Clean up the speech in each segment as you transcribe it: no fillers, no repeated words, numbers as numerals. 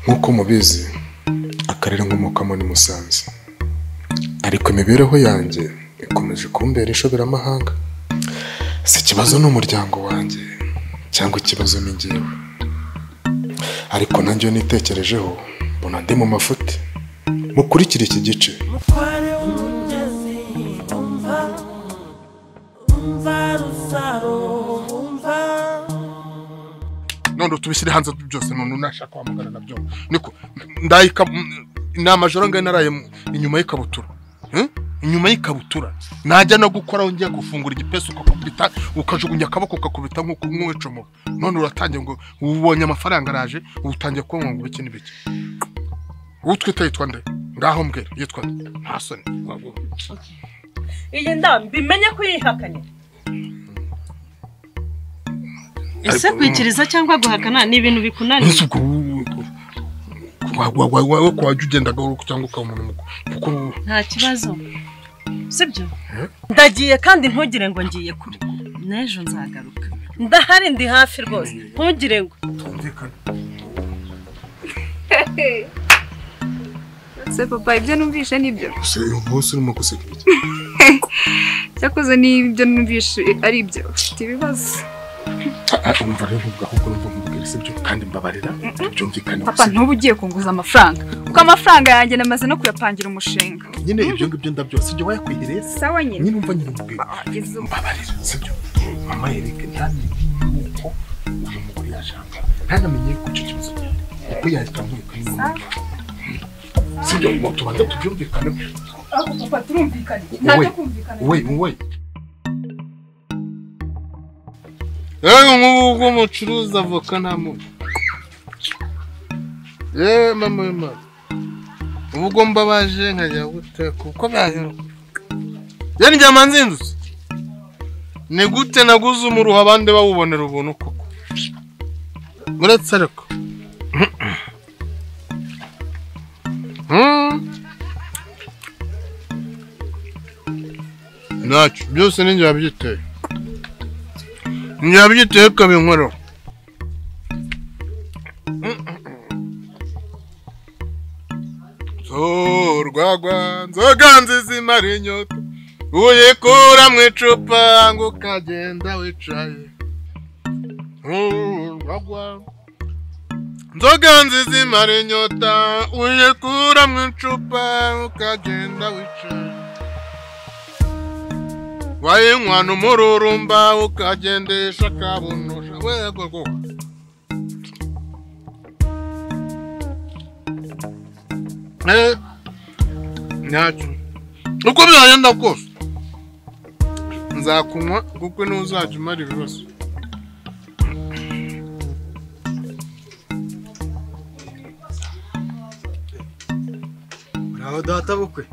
Nkuko mubizi akarere nkomokamo ni Musanze, ariko imibereho yanjye ikomeje kumbera inshoberamahanga. Si ikibazo n'umuryango wanjye cyangwa ikibazo ni njyewe, ariko nanjye iyo nitekerejeho mbona ndi mu mafuti. Mukurikire iki gice. None tubishyire hanze byose, none unashaka kwamagana nabyo niko ndayika inama joro ngaye naraye inyuma y'ikabutura, inyuma y'ikabutura najya no gukora ngiye gufungura igipesu ukakubita ukajugunya akaboko ukakubita nkuko umwecomo. None uratangiye ngo ubonye amafaranga araje utangiye kunywa ngo biki n'ibiki. Utwita yitwa nde? Ngaho mbwira yitwa nde? Nta soni. Iyi nda mbimenye ko yihakanye. Ese kwikiriza cyangwa guhakana ni ibintu bikunaniye? Wa wajya ugenda gahoro cyangwa ukaba umuntu mukuru. Nta kibazo, sibyo? Ndagiye kandi ntugire ngo ngiye kure, n'ejo nzagaruka, ndahari ndi hafi rwose, ntugire ngo tumvikane. Se papa, ibyo numvishe nibyo? Se umunsi urimo guseka ibiki? Cyakoze n'ibyo numvishe ari ibyo, ufite ibibazo. Umva rero nubwo ahubwo numva nkubwira sibyo, kandi mbabarira byumvikane. Papa, ntubu ugiye kunguza amafaranga kuko amafaranga yanjye namaze no kuyapangira umushinga. Nyine ibyo ngibyo ndabyose ibyo wayakwihiriye. Sawa nyine. Nyine umva nyine nkubwira. Mbabarira sibyo. Mama Eric ntamenye yuko uyu mugore yashaka, ntanamenye ko icyo kibazo gihari kuko yahita amureka n'umuntu. Sibyo, ngo tubanze tubyumvikane. Ariko papa turumvikane. Ntabwo kumvikana. We Yewe nk'ubu mucuruza avoka nta muntu. Yewe mama y'Imana, ubwo mbabaje nkajya guteka uko byahinduka. Yewe ndyama nzindutse. Ni gute naguze umuruho abandi bawubonera ubuntu koko? Muretse ariko. Ntacyo byose ninjye wabyiteye. Nyabyiteye kabinkoraho. Urwagwa nzoga nziza imara inyota, uyikura mu icupa ngo ukagenda wicaye. Urwagwa nzoga nziza imara inyota, uyikura mu icupa ukagenda wicaye. Wayinywa umururumba ukagendesha kabunosha wego. Ntacyo uko byagenda kose nzakunywa kuko niwe uzajya umara ibibazo. Muraho data bukwe.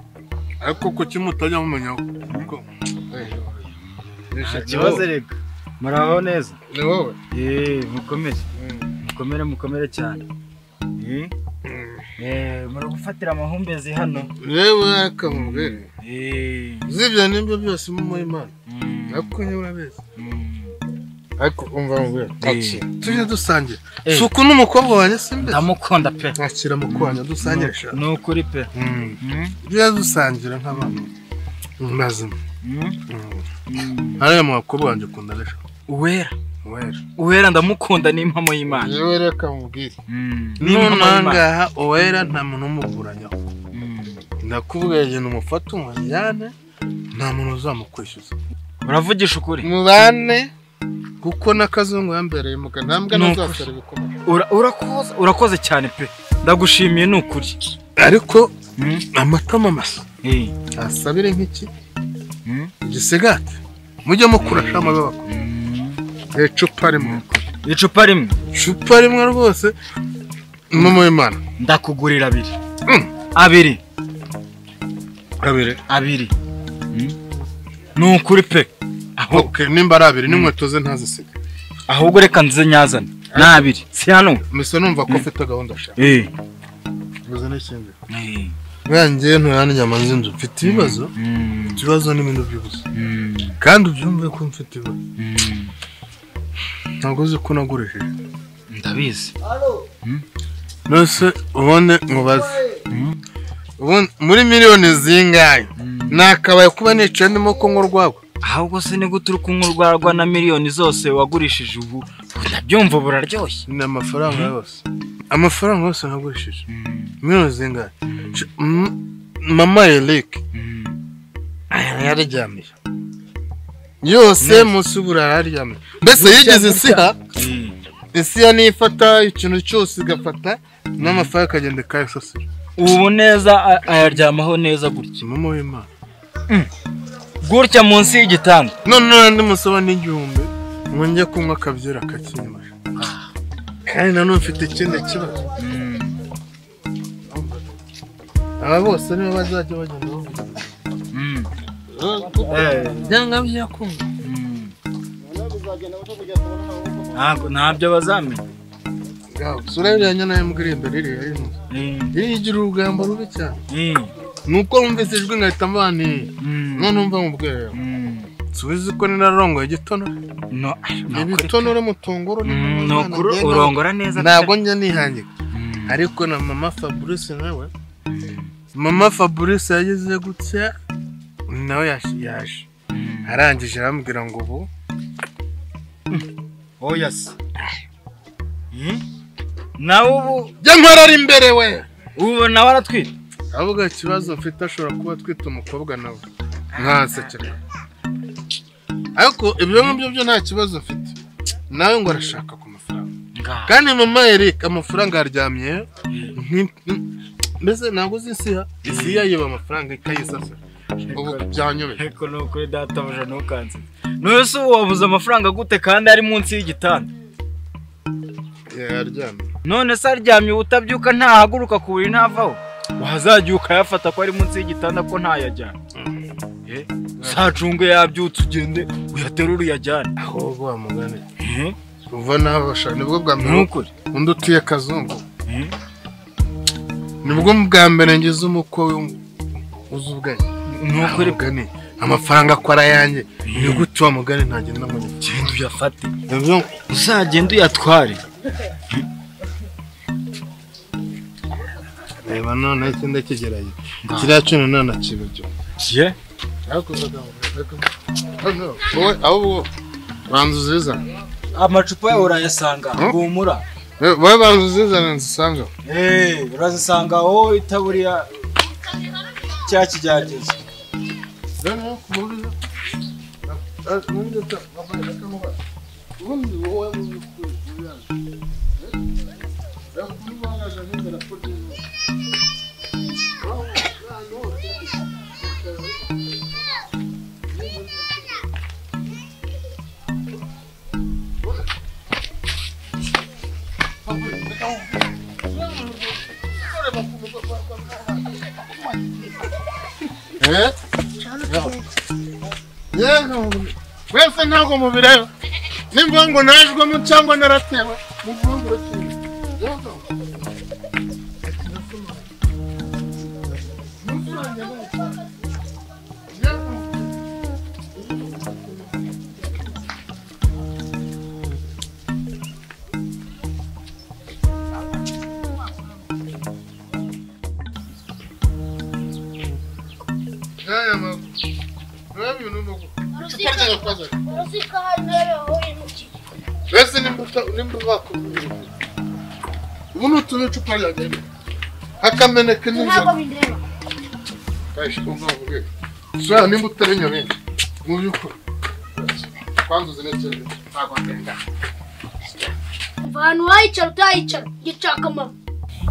Ariko kuki mutajya mumenya ko nta kibazo rega. Muraho neza. Ni wowe? Mukomere. Mukomere mukomere cyane. Muragufatira amahumbezi hano. Yewe reka mubwire. Zibyo nibyo byose mu Imana. Ariko nyewe urabizi. Ariko umva mubwire. Tujye dusangira. Suku n'umukobwa wanjye simbe. Ndamukunda pe. Akira mukwanya dusangire sha. Ni ukuri pe. Tujye dusangira nk'abantu mazima. Hariya mukobwa wanjye ukunda resha. Uwera. Uwera ndamukunda ni impamo y'Imana. Yewe reka mubwire. Nonangaha Uwera nta muntu umuburanyaho. Ndakubwiye genda umufate umujyane, nta muntu uzamukwishyuza. Uravugisha ukuri. Mubane kuko n'akazungu yambereye muka ntambwe nazasara ibikomeye. Urakoze urakoze cyane pe. Ndagushimiye ni ukuri. Ariko amatama masa. Asabire nk'iki? Igisigati. Mujye mukurasha amababa. Icupa rimwe. Icupa rimwe. Icupa rimwe rwose. Mama y'Imana. Ndakugurira abiri. Abiri. Abiri. Abiri. Ni ukuri pe. Okay, nimba ari abiri n'inkweto ze ntazisiga. Ahubwo reka nze nyazane. Ni abiri. Si hano. Mise numva ko ufite gahunda sha. Uzi n'ikindi. Nganjye nturana inyama z'inzu mfite ibibazo. Ikibazo n'ibintu by'ubusa. Kandi ubyumve ko mfite ibibazo. Ntabwo uzi ko nagurishije. Ndabizi. Nose ubone mubaze. Muri miliyoni zingahe nakabaye kuba nicaye ndimo kunywa urwagwa. Ahubwo se ni gute uri kunywa urwagwa na miliyoni zose wagurishije ubu? Ndabyumva buraryoshye. Ni amafaranga yose. Amafaranga yose nagurishije. Miliyoni zingahe? Mama Eric yararyamye. Yose munsi y'uburara araryamye. Mbese yigeze isiha? Isiha nifata ikintu cyose igafata n'amafaranga akagenda kayasasira. Ubu neza ayaryamaho neza gutya. Mama w'Imana. Gutya munsi y'igitanda. None ndi musaba n'igihumbi ngo njye kunywa akabyera akakinywa. Kandi nanone mfite ikindi kibazo. Aba bose nibo bazajya bagenda bavuga. Byanga byakunda. Ntabyo bazamenya. Sura iriya nyana yambwira imbere iriya y'inzu. Iriya igira urugamba rubi cyane. Nuko numvise ijwi nkahita mbani. None umva nkubwira. Subiza ko ninarongoye igitonore. No, ibitonore mutongoro ni ukuri urongora neza. Ntabwo njya nihangika. Ariko na mama Fabrice nawe. Mama Fabrice yageze gutya nawe yaje. Arangije arambwira ngo ubu. Oh yes. Nawe ubu jya nkorera imbere we. Ubu nawe aratwita. Avuga ikibazo mfite ashobora kuba atwita umukobwa nawe. Nkasekera. Ariko ibyo ngibyo byo nta kibazo mfite. Nawe ngo arashaka ku mafaranga. Kandi mama Eric amafaranga aryamye. Mbese ntabwo uzi isiha. Isiha yiba amafaranga ikayisasa. Ubu byanyobeye. Ariko ni ukuri databuja ntukanze. None se ubu wabuze amafaranga gute kandi ari munsi y'igitanda? Yaryamye. None se aryamye utabyuka ntahaguruka ku buriri ntavaho? Wazajya ukayafata ko ari munsi y'igitanda ko ntayajyana. Uzacunge yabyutse ugende uyaterure uyajyane. Ahubwo wa mugani. Uva nabasha nibwo bwa mbere. Undi utuye Kazungu. Nibwo bwa mbere ngize umukwe uzi ubwenge. Nukuri mugani amafaranga akora yanjye ni gute wa mugani ntagenda ngo genda uyafate. Uzagenda uyatware. Reba none ikindi kigerayo. Kiriya cyo none nakibyo. Ye? Wowe ahubwo banza uzizana. Amacupa yawe urayasanga humura. Wowe banza uzizana nzisanga. Urazisanga aho itaburiya cya kijyageze. Wese ntabwo mubireba nimba ngo najwemo cyangwa naratewe Hakameneka n'inzoga. Sura nimba utari nyabingi mu by'ukuri kwanza uzi ntabwo ndenga. Ahantu wayicara utayicara gicaka mama.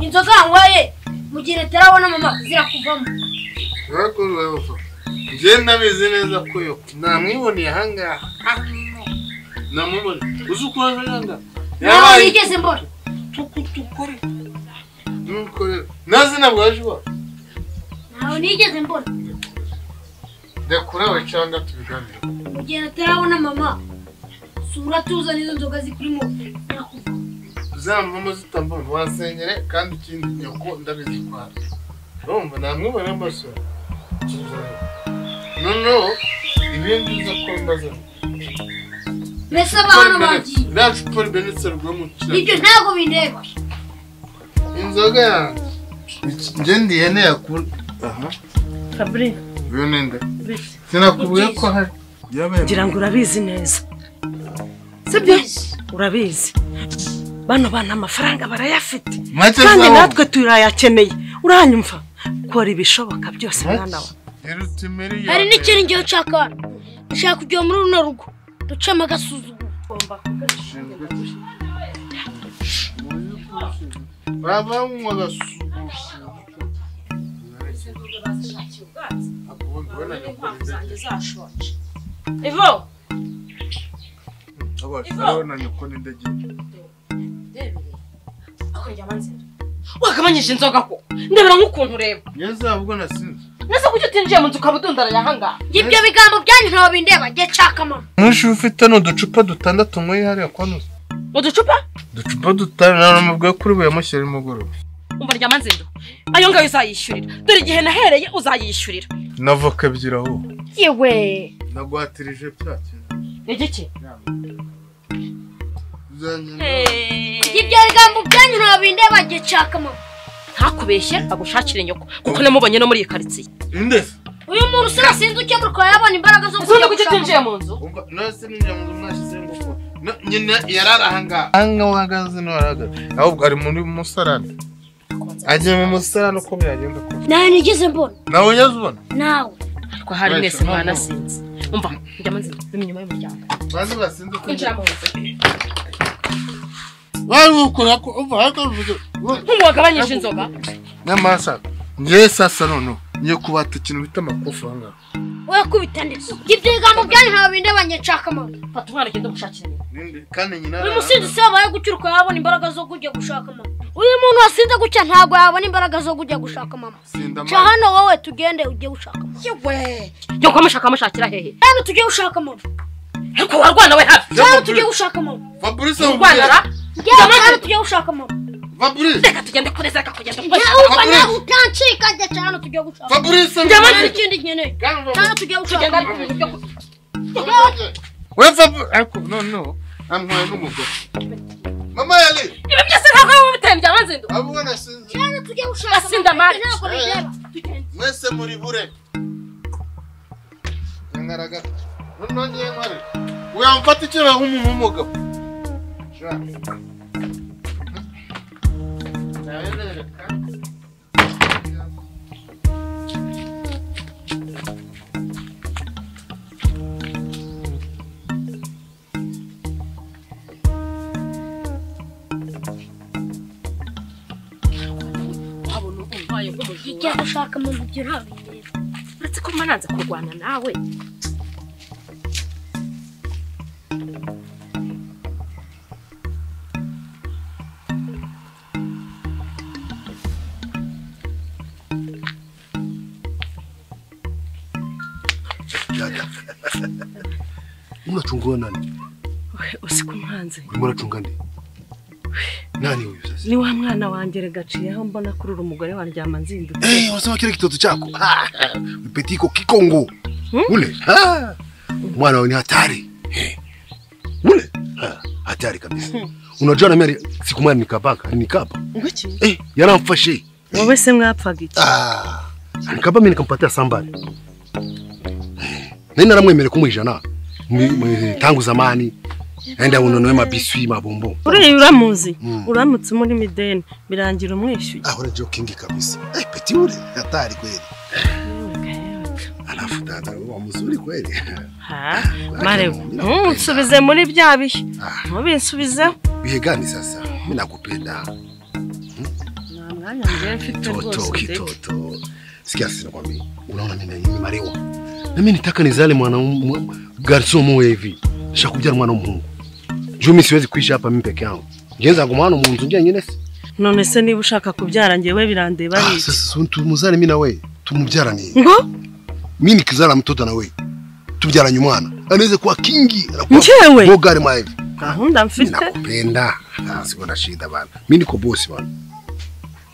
Inzoga wanyweye mu gihe utarabona mama zirakuvamo. Njye nabizi neza ko yo namwiboneye ahangaha. Namubonye uzi uko ahangaha. Yabaye yigeze mbona. Tukore. Nukore. Nazi nabwo aje iwawe. Ntawe nigeze mbona. Ndekura we cyangwa tubiganire. Mu gihe natarabona mama sura tuza nizo nzoga zikurimo. Uzamvamo zitambona wasenyere kandi ikindi nyoko ndabizi kwara. Urumva namwubona amaso. No ibindi uza ko mbaza. Mbese abantu bagiye. Ndacu benetse rwo mu kiraro. Ibyo ntago bindeba. Inzoga yanjye. Nje ndi hene yakura. Aha. Fabri. Byo ninde? Sinakubwiye ko hari. Ngira ngo urabizi neza. Sibyo? Urabizi. Bano bana amafaranga barayafite. Kandi natwe turayakeneye. Uranyumva? Kora ibishoboka byose mwana wa. Hari n'ikintu ngiye nshaka. Nshaka kujya muri runo rugo. Ducamo agasuzuguro. Baba unywa agasuzuguro. Ivo. Wagabanyije inzoga ko ndebera nk'ukuntu ureba. Neza ubwo nasinze. Nese kuki utinjiye mu nzu ukaba udundaraye ahangaha? Ibyo bigambo byanyu ntaho bindeba ngiye nshaka mama. Ntushi ufite n'uducupa dutandatu nyweye hariya kwa nusu. Uducupa? Uducupa dutanu naramubwiye kuri buyamushyire nimugoroba. Umva Ryamanzindo, ayo ngayo uzayishyurira. Dore igihe nahereye uzayishyurira. Na voka ebyiri aho. Yewe. Nagwatirije bya kintu. Igiki? Ibyo bigambo byanyu ntaho bindeba ngiye nshaka mama. Ntakubeshye agushakire nyoko kuko namubonye no muri iyi karitsiye. Inde? Uyu muntu sinasinze ukemura ko yabona imbaraga zo kujya gushaka. Utinjiye mu nzu? Umva nose ninjira mu nzu mwashize ngufu. Nyina yarara ahangaha. Ahangaha uhagaze no arahagaze. Ahubwo ari muri musarani. Agiye mu musarani uko byagenda kose. Nawe nigeze mbona. Nawe ugeze ubona? Nawe. Ariko hari mwese mwanasinze. Umva njya manzi inyuma y'umuryango. Bazi basinze uko. Injira mu nzu. Wari ukora ko umva hakavuze. Nk'uwagabanyije inzoga. Nyamasa. Ngiye sasa noneho ngiye kubata ikintu bita amakofi ahangaha. Oya ndetse. Ibyo bigambo byanyu ntaho bindeba ngiye nshaka mama. Fata umwana ugende umushakire nyina. Ninde? Kandi nyina. Uyu musinzi se wabaye gucyuruka yabona imbaraga zo kujya gushaka mama. Uyu muntu wasinze gutya ntabwo yabona imbaraga zo kujya gushaka mama. Ca hano wowe tugende ujye gushaka mama. Yewe. Nyoko amushaka amushakira hehe? Hano tujye gushaka mama. Ariko warwana we hafi. Hano tujye gushaka mama. Fabrice urwanara. Hano tujye gushaka mama. Fabrice. Reka tugende kureza reka kugenda. Fabrice utancika njye ca hano tujye gushaka. Fabrice njye ikindi nkeneye. Hano tujye gushaka. We Fabrice ariko no amwaye n'umugore. Mama yali. Ibi byose ntabwo ari ubitembye abanzindo. Abo nasinze. Hano tujye gushaka. Asinda mari. Ntabwo bindeba. Mwese muri bure. Ngaraga. None ngiye mwari. Uyamfata icyo nk'umuntu w'umugabo. Sha. Ijya gushaka mama ibyo ntabwo bindeba. Uretse ko mba nanze kurwana nawe. Unachungua nani? Usiku mwanze. Urimo uracunga nde? Nani huyu sasa? Ni wa mwana wanjye regaciyeho mbona kuri uru mugore wa Ryamanzindo. Eh, wasema kile kitoto chako. Mpetiko Kikongo. Ule. Mwana ni hatari. Ule. Hatari kabisa. Unajua na mimi siku moja nikabaka, nikaba. Ngiki? Eh, yaramfashe. Wowe se mwapfaga iki? Nikaba mimi nikampatia sambari. Nani naramwemere kumwijana? Tangu zamani enda unonwe mabiswi mabombo. Uri uramuzi. Uramutse muri mideni birangira umwishyuye. Ah, ura joking kabisa. Eh, peti ule hatari kweli. Alafu dada wa mzuri kweli. Ha, mare nsubize muri bya bihe. Mubinsubize. Bihe gani sasa? Mimi nakupenda. Na mwanya ngiye mfite rwose. Kitoto. Sikia sasa nakwambia. Unaona mimi ni marewa. Na mimi nitaka nizale mwana garçon mmoja hivi. Nishakubyara mwana w'umuhungu. Juu mimi siwezi kuishi hapa mimi peke yangu. Ngenza ngumana mu nzu njye nyine se. None se niba ushaka kubyara ngewe birandeba ari. Sasa tumuzane mimi na we, tumubyarane. Ngo? Mimi nikizala mtoto na wewe tubyaranye umwana anaweza kuwa kingi anakuwa Njyewe? bogari mwa hivi. Gahunda mfite. Nakupenda. Siko na shida bana. Mimi niko boss bana.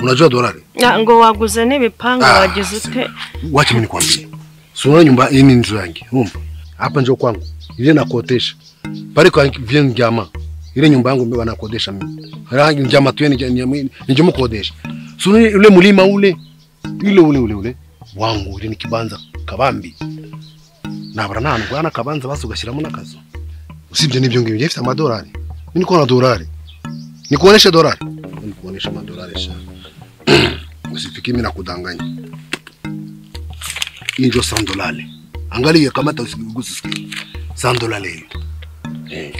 Unajua dolari? Ngo waguze n'ibipangu wagize ute? Wacha mimi nikwambie. Si unaona nyumba hii ni nzu yangu. Umva. Hapa njoo kwangu. Ile nakotesha. Pale kwa vile njama. Ile nyumba yangu mimi wanakodesha mimi. Rangi njama tu ni njoo mkodesha. Si unaona ule mlima ule ile ule ule ule wangu ile ni kibanza kabambi. Nabra nanu gwana kabanza basugashiramo nakazo. Usibye nibyo ngibyo mfite amadolari. Mimi niko na dolari. Nikuoneshe dolari. Nikuoneshe madolari sha. Usifikiri mimi nakudanganya. Injo $100. Angalia kama usiguse sikio. $100 hiyo.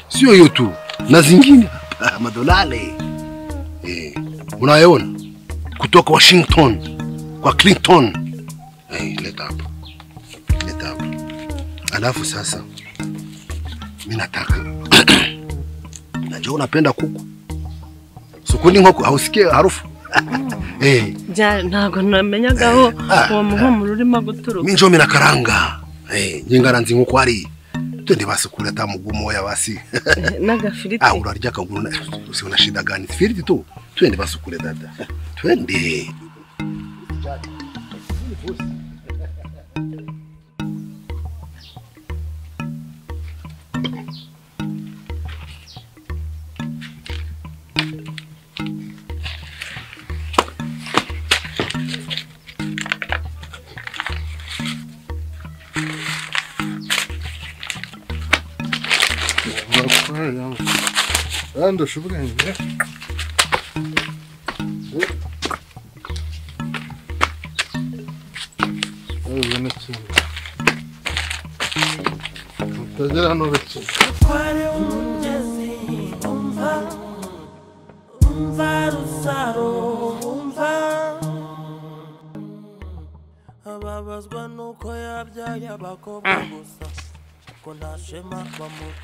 Sio hiyo tu. Na zingine madolari. Unaona? Kutoka Washington kwa Clinton. Leta hapa. Leta hapa. Alafu sasa mimi nataka najua unapenda kuku. Sukuni nkoko hausikie harufu. Ja ntago namenyagaho uwo muhumuro urimo guturuka. Mimi njo mina karanga. Nyingaranzi nkoko ari. Twende basukura ta mugumo ya basi. N'agafiriti. Urarya kaguru na usiona shida gani? Firiti tu. Twende basukure dada. Twende. Ndusha ubwenge. Mutagera hano bake.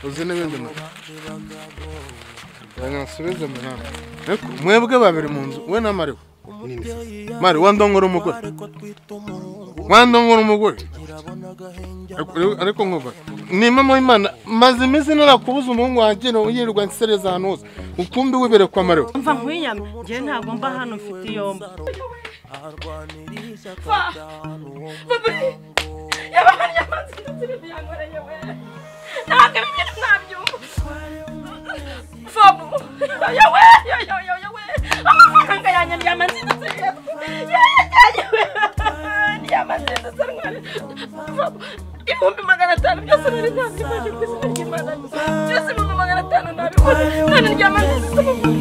Uzi n'ibindi na nsubize mu nama. Mwebwe babiri mu nzu we na Mariwe. Mari wandongora umugore. Wandongora umugore. Ariko nkuva ni mama Imana maze iminsi narakubuza umuhungu wanjye yirirwa nsereza ahantu hose ukumbi wibere kwa Mariwe. Mva nkwiyame njye ntabwo mba hano mfite iyomba. $500 byose nari ntabyo, byose $500 nabibona, none ndyama nziza.